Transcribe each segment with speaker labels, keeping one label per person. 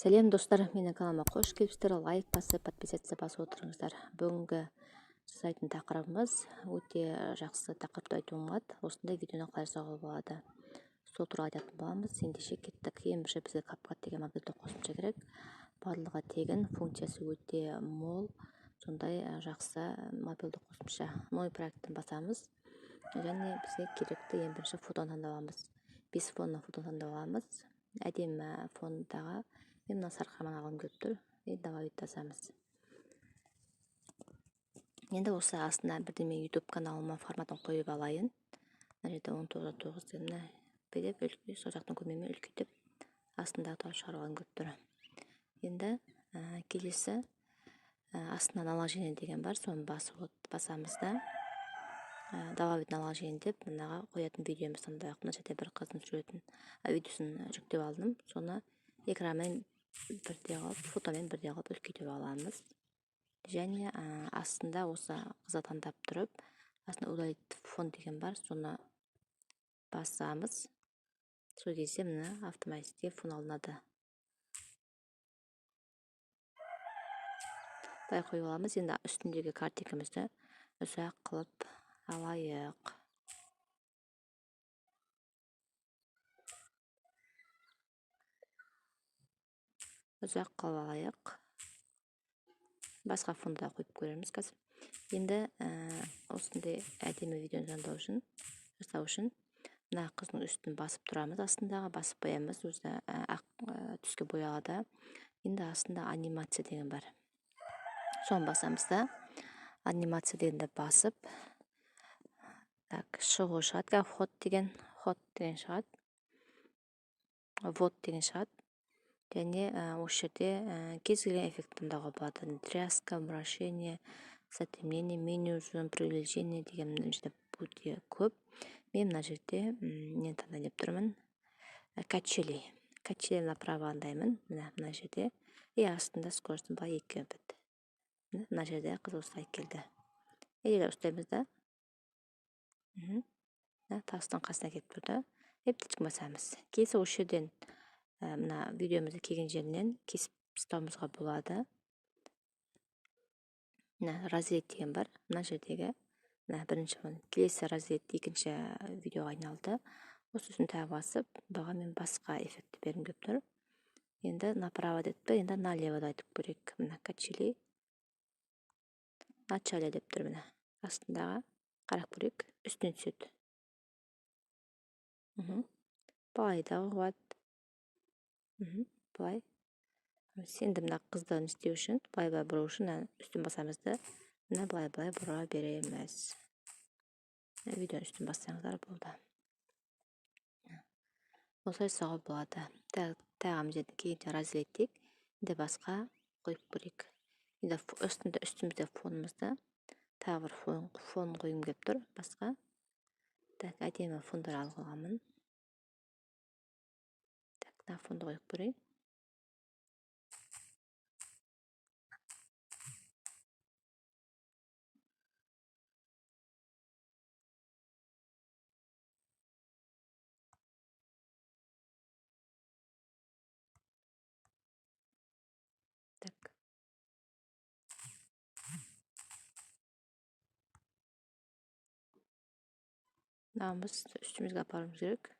Speaker 1: Сәлем, достар! Менің каналыма қош келіпсіздер. Лайк басып, подписаться басып отырыңыздар. Бүгінгі жасайтын тақырыбымыз өте жақсы тақырыпты айтуым болады. Осындай видеоны қалай жасауға болады, сол туралы айтатын боламыз. Ендеше кеттік. Ең бірінші бізге CapCut деген мобильді қосымша керек. Барлығы тегін, функциясы өте мол, сондай жақсы мобильді қосымша. Новый проектін басамыз және бізге керекті ең бірінші фотоны таңдап аламыз. Бес фоннан фото таңдап аламыз. Әдемі фондағы мен мына сарқыраманы алғым келіп тұр. И добавить басамыз. Енді осы астына бірдеме YouTube каналыма форматын қойып алайын. Мына жерде 19:9 деген, мына деп саусақтың көмегімен үлкейтіп, астындағы тауып шығарып алғым келіп тұр. Енді келесі астына наложение деген бар, соны басып басамыз да, добавить наложение деп мынаға қоятын видеомызды таңдайық. Мына жерде бір қыздың суретін, видеосын жүктеп алдым. Соны экранмен бірдей қылып, фотомен бірдей қылып үлкейтіп аламыз. Және астында осы қызды таңдап тұрып, астында удалить фон деген бар, соны басамыз. Сол кезде мына автоматически фон алынады. Былай қойып аламыз. Енді үстіндегі картинкамызды ұзақ қылып алайық. Ұзақ қылып алайық. Басқа фонды да қойып көреміз қазір. Енді осындай әдемі видеоны таңдау үшін, жасау үшін мына қыздың үстін басып тұрамыз, астындағы басып қоямыз, өзі ақ түске боялады. Енді астында анимация деген бар, соны басамыз да, анимация дегенді басып, так, шығу шығады, вход деген, ход деген шығады, ввод деген шығады. Және осы жерде кез келген эффект таңдауға болады. Тряска, вращение, затемнение, меню, зум, привлечение деген мына жерде өте көп. Мен мына жерде нені таңдайын деп тұрмын? Качели. Качели направо таңдаймын. Мына мына жерде. И астында скоростьін былай екіге бітті. Мына жерде қыз осылай келді. Егер ұстаймыз да, тастың қасына келіп тұрды. И птичка басамыз. Келесі осы жерден мына видеомызды келген жерінен кесіп тастауымызға болады. Мына разрез деген бар. Мына жердегі мына бірінші фон. Келесі разрез екінші видеоға айналды. Осы үстін тағы басып, бұған мен басқа эффектті бергім келіп тұр. Енді направо деп тұр, енді налево да айтып көрейік. Мына качели начале деп тұр, мына астындағы қарап көрейік, үстіне түседі. Былай да болады. Былай. Енді мына қызды не істеу үшін, былай былай бұру үшін мына үстін басамыз да, мына былай былай бұра береміз. Видеоның үстін бассаңыздар болды. Осылай жасауға болады. Тағы мына жерде кейін разделить дейік. Енді басқа қойып көрейік. Енді үстімізде фонымызды тағы бір фон қойғым келіп тұр. Басқа. Так, әдемі фондар алып алғанмын. Так, мына фонды қойып көрейін. Так. Мынаны үстімізге апаруымыз керек.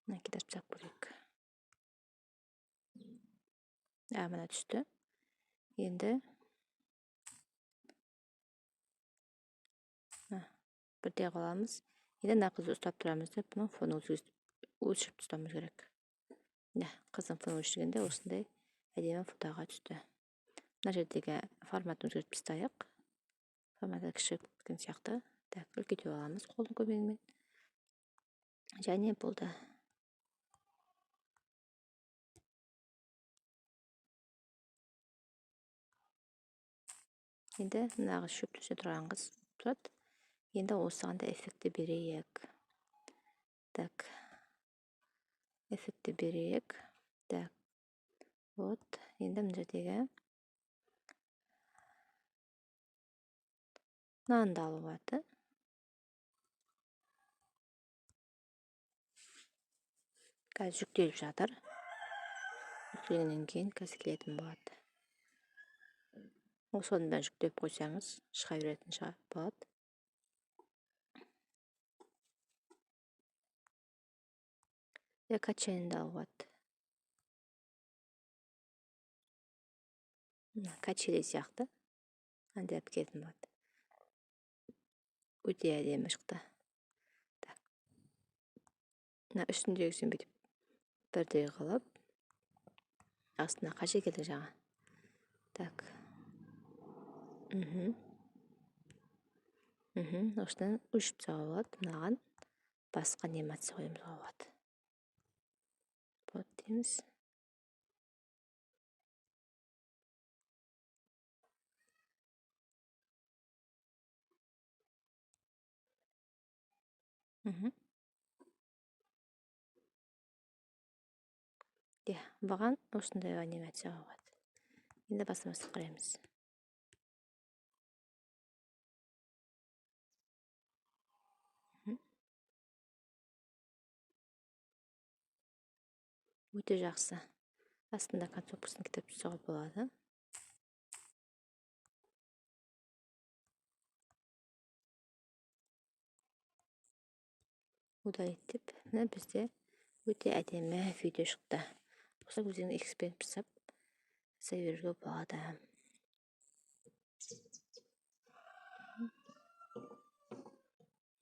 Speaker 1: Мына кетіріп тастап көрейік. Мына түсті. Енді бірдей қаламыз. Енді мына қызды ұстап тұрамыз деп, бұның фонын өшіріп тастауымыз керек. Міне, қыздың фонын өшіргенде осындай әдемі фотоға түсті. Мына жердегі форматын өзгертіп тастайық. Форматы кішірек кеткен сияқты. Так, үлкейтіп аламыз қолдың көмегімен. Және болды. Енді мына қыз шөп төсеп тұрған қыз тұрады. Енді осыған да эффектті берейік. Так. Эффектті берейік. Так. Вот. Енді мына жердегі Мынаны да алуға болады. Қазір жүктеліп жатыр. Жүктелгеннен кейін қазір келетін болады. Осының бәрін жүктеп қойсаңыз, шыға беретін шығар болады. Качельні де алуға болады. Мына качели сияқты. Андай алып келетін болады. Өте әдемі шықты. Так. Мына үстіндегісін бүйтіп бірдей қылып, астына қанша келдік жаңа? Так. Осыдан өшіп тастауға болады. Мынаған басқа анимация қоюымызға болады. Вот дейміз. Иә, бұған осындай анимация болады. Енді басымызды қараймыз. Өте жақсы. Астында конструкциясын кітап жасауға болады. Удалить деп, мына бізде өте әдемі видео шықты. Осылай өздеріңіз эксперимент жасап жасай беруге болады.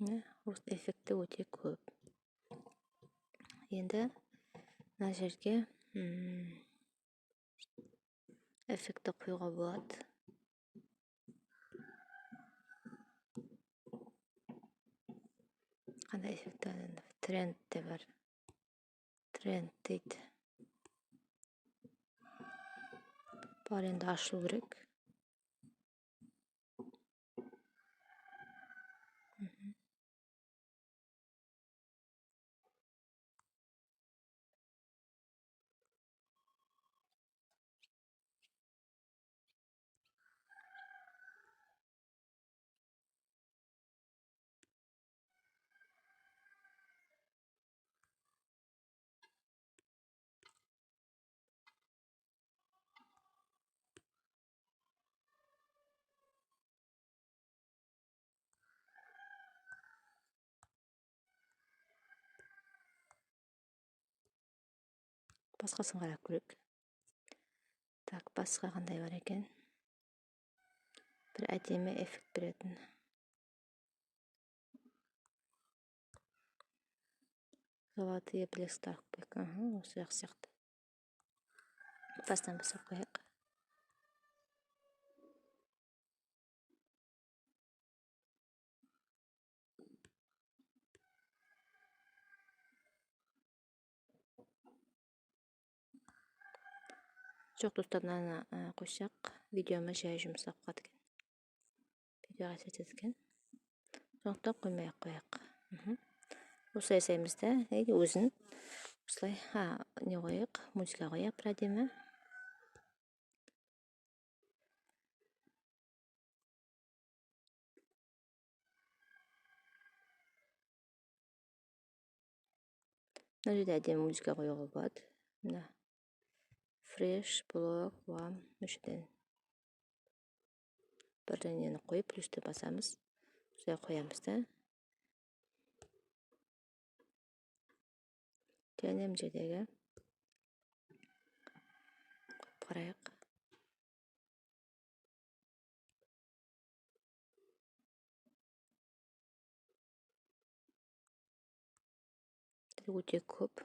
Speaker 1: Міне, осы эффекті өте көп. Енді мына жерге эффекті қоюға болады. Қандай эффект бар енді? Тренд те бар. Тренд дейді. Бар енді ашылу керек. Басқасын қарап көрейік. Так, басқа қандай бар екен? Бір әдемі эффект беретін. Золотые блесктар қойып қояйық. Аха, осы жақсы сияқты. Бастан басып қояйық. Жоқ, достар, мынаны қойсақ, видеомыз жай жұмсап қалады екен. Видеоға әсер етеді екен. Сондықтан қоймай ақ қояйық. Осылай жасаймыз да, егер өзін осылай, не қояйық, музыка қояйық бір әдемі. Мына жерде әдемі музыка қоюға болады. Мына фреш, блок, вам, мүшеден бірдеңені қойып, плюсті басамыз. Осылай қоямыз да. Және мына жердегі қойып қарайық. Өте көп.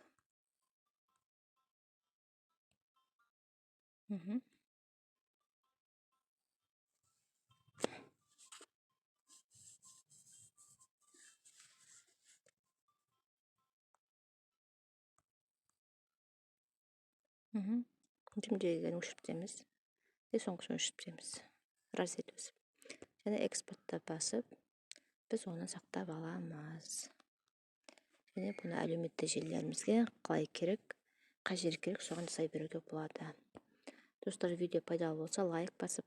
Speaker 1: Жүмдегені өшіріп тастаймыз. Де соңғысын өшіріп тастаймыз. Розет өсіп. Және экспортты басып, біз оны сақтап аламыз. Және бұны әлеуметтік желілерімізге қалай керек, қай жер керек, соған жасай беруге болады. Достар, видео пайдалы болса, лайк басып,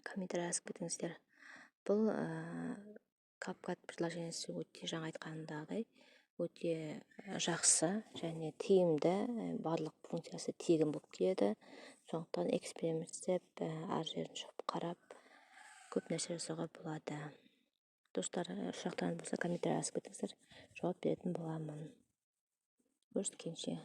Speaker 1: комментарий жазып кетіңіздер. Бұл CapCut приложениесі өте, жаңа айтқанымдағыдай, өте жақсы және тиімді, барлық функциясы тегін болып келеді. Сондықтан эксперимент істеп, әр жерін шығып қарап, көп нәрсе жасауға болады. Достар, сұрақтарыңыз болса, комментарий жазып кетіңіздер, жауап беретін боламын. Көріскенше!